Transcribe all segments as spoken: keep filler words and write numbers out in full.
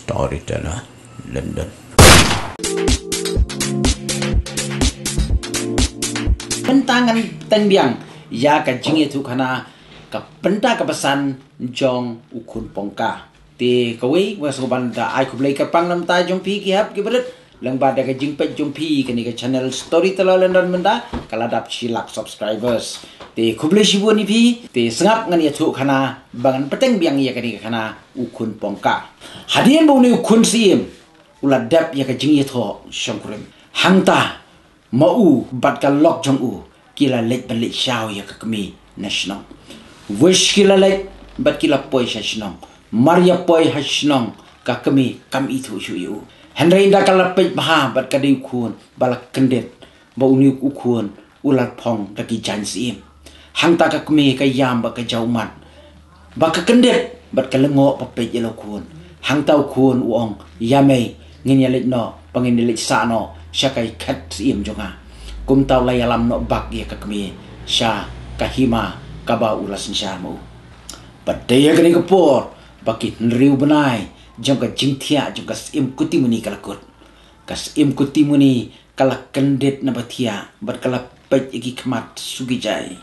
Storyteller London. Mynta ngan teng biang ïa ka jingïathuh khana ka bynta ka basan jong u khun pongka. Te kawei, nga sngewbha ban da ai khublei kyrpang na bynta jong phi ki hep ki barit lyngba da ka jingpeit jong phi kane ka channel Storyteller London mynta ka la dap shi lak subscribers. Te khublei shibun ïa phi. Te sngap ngan ïathuh khana ba ngan bteng biang ïa kane ka khana u khun pongka. Hadien ba une u khun syiem u la dep ïa ka jingïathoh shongkurim, hangta ma u bad ka lok jong u ki la leit ban leit shaw ïa ka kmie na shnong. Wish ki la leit bad ki la poi sha shnong. Mar ïa poi ha shnong ka kmie kam ithuh shuh ïa u. Hynrei ynda ka la peit bha bad ka dei u khun ba la kyndit ba une u khun u la phong da ki jaiñ syiem. Hangta ka kmie ka ïam bad ka jaw ummat ba ka kyndit bad ka lyngngoh ba peit ïa la u khun. Hangta u khun u ong, ïa mei, ngin ïa leit noh, ba ngin ïa leit sah noh sha ka khet syiem jong nga. Kumta u la ïalam noh bak ïa ka kmie sha ka hima kaba u la synshar ma u. Bad dei ha kane ka por ba ki hynriew bnai jong ka jingthiah jong ka Syiem Kutimuni ka la kut. Ka Syiem Kutimuni ka la kyndit na ba thiah bad ka la peit ïa ki khmat suki jai.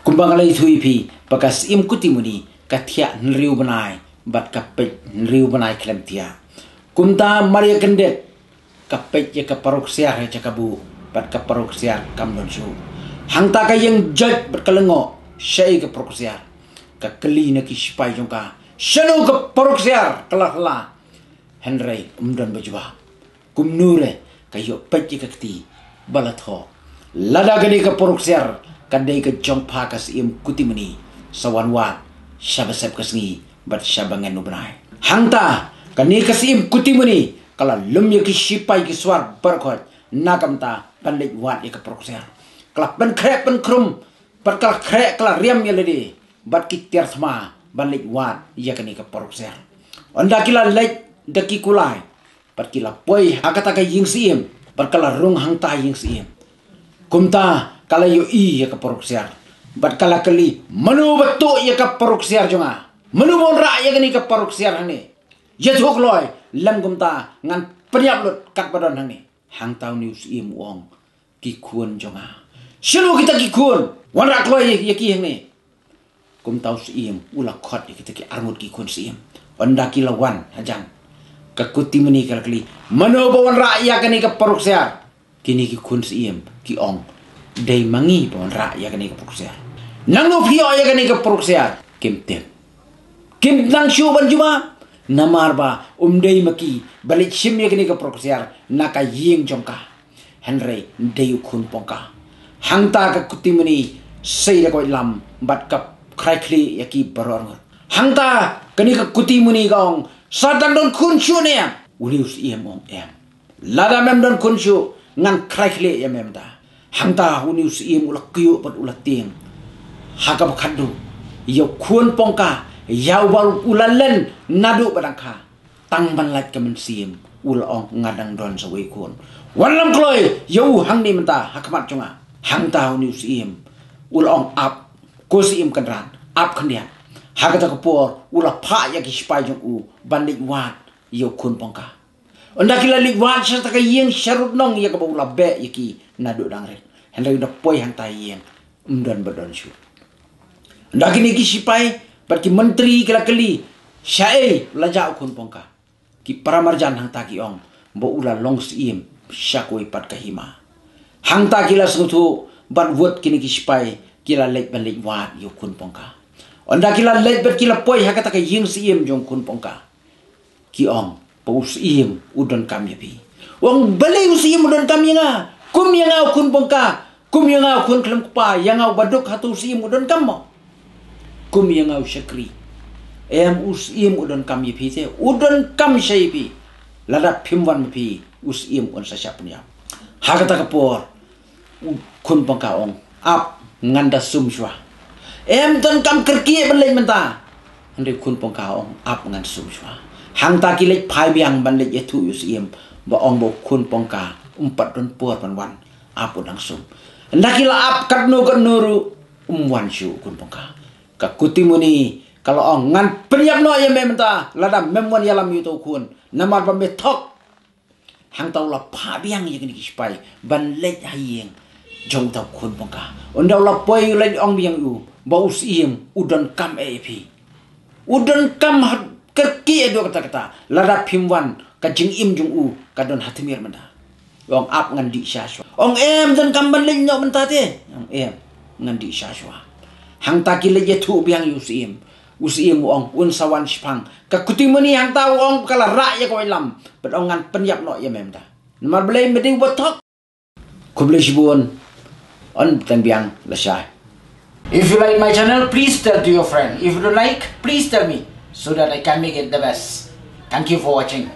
Kumba nga la ïathuh ïa phi ba ka Syiem Kutimuni ka thiah hynriew bnai bad ka peit hynriew bnai khlem thiah. Kumta mar ïa kyndit ka peit ïa ka paruk siar ha jaka buh bad ka paruk siar kam don shuh. Hangta ka ïeng joit bad ka lyngngoh, shaei ka paruk siar. Ka kylli na ki sipai jong ka, shano ka paruk siar ka la hla. Hynrei ym don ba jubab. Kumno re ka ïoh peit ïa ka kti ba la thoh. Lada ka dei ka paruk siar ka dei ka jong pha ka Syiem Kutimuni, sa wan wad sha ba sep ka sngi bad sha ba ngen u bnai. Hangta kane ka Syiem Kutimuni ka la lum ïa ki sipai ki swar barkhot na ka bynta ban leit wad ïa ka paruk siar. Ka la pynkhreh pynkhrum bad ka la khreh ka la riam ïa lade bad ki tiar thma ban leit wad ïa kane ka paruk siar. Ynda ki la leit da ki kulai bad ki la poi ha kata ka ïing syiem bad ka la rung hangta ïing syiem. Kumta ka la ïohi ïa ka paruk siar bad ka la kylli, mano ba tuh ïa ka paruk siar jong nga? Mano ba wanrah ïa kane ka paruk siar hangne? Ïathuh kloi, lem kumta ngan pynïap lut katba don hangne. Hangta une u syiem u ong, ki khun jong nga. Shano kita ki khun? Wanrah kloi ïa ki hangne. Kumta u syiem u la khot ïa kita ki arngut ki khun syiem. Ynda ki la wan hajan, ka Kutimuni ka la kylli, mano ba wanrah ïa kane ka paruk siar? Kine ki khun syiem ki ong, dei ma ngi ba wanrah ïa kane ka paruk siar. Nangno phi ïoh ïa kane ka paruk siar? Kim tip. Kim nang shuh ban jubab namar ba um dei ma ki ba leit shim ïa kane ka paruk siar na ka ïing jong ka. Hynrei dei u khun pongka. Hangta ka Kutimuni sei da ka waitlam bad ka khrai khlieh ïa ki baroh arngut. Hangta kane ka Kutimuni ka ong, sa dang don khun shuh ne em? Une u syiem u ong, em. Lada mem don khun shuh ngan khrai khlieh ïa mem da. Hangta une u syiem u la kyiuh bad u la tieng ha kaba khatduh ïa u khun pongka, ïa uba u la len naduh ba dang kha. Tang ban lait ka mynsiem u la ong, nga dang don sa uwei u khun. Wanlam kloi ïa u hangne mynta ha khmat jong nga. Hangta une u syiem u la ong, ap, ko syiem Kynrad, ap khyndiat. Ha kata ka por u la phah ïa ki sipai jong u ban leit wad ïa u khun pongka. Ynda ki la leit wad sha kata ka ïing sharud nong ïa kaba u la beh ïa ki naduh dang rit. Hynrei ynda poi hangta ïing ym don ba don shuh. Ynda kine ki sipai bad ki myntri ki la kylli, shaei la jah u khun pongka? Ki paramarjan hangta ki ong ba u la long syiem sha kawei pat ka hima. Hangta ki la sngewthuh bad wut kine ki sipai ki la leit ban leit wad ïa u khun pongka. Ynda ki la leit bad ki la poi ha kata ka ïing syiem jong u khun pongka, ki ong ba u syiem u donkam ïa phi. U ong, balei u syiem u donkam ïa nga? Kum ïa nga u khun pongka, kum ïa nga u khun khlem kpa, ïa nga uba duk, hato u syiem u donkam mo? Kum ïa nga u shakri. Em, u syiem u donkam ïa phi te, u donkam sha ïa phi. Lada phim wan ma phi u syiem un sa shah pynïap. Ha kata ka por u khun pongka ong, ap, ngan da sum shuwa. Em, donkam kyrkieh ban leit mynta. Hynrei u khun pongka ong, ap, ngan sum shuwa. Hangta ki leit phai biang ban leit ïathuh ïa u syiem ba ong ba u khun pongka um pat don por ban wan. Ap, u dang sum. Ynda ki la ap katno katno ruh um wan shuh u khun pongka. Ka Kutimuni Ka la ong, ngan pynïap noh ïa me mynta lada mem wan ïalam ïa uta u khun. Namar ba me thok. Hangta u la phah biang ïa kine ki sipai ban leit ha ïing jong uta u khun pangka. Ynda u la poi u la ong biang ïa u ba u syiem u donkam eh ïa phi. U donkam ha kyrkieh haduh katta katta. Lada phim wan ka jingim jong u ka don ha tmier mynta. Ong ap ngan dih sha shuwa. Ong em donkam ban leit noh mynta te. Ong em ngan dih sha shuwa. Hangta ki leit ïathuh biang ïa u syiem. U syiem u ong un sa wan shipang. Ka kti mane hangta u ong ka la rah ïa ka waitlam. Bad ong ngan pynïap noh ïa me mynta. Namar balei me dei uba thok. Khublei shibun. Yn bteng biang lashai. If you like my channel, please tell to your friend. If you don't like, please tell me so that I can make it the best. Thank you for watching.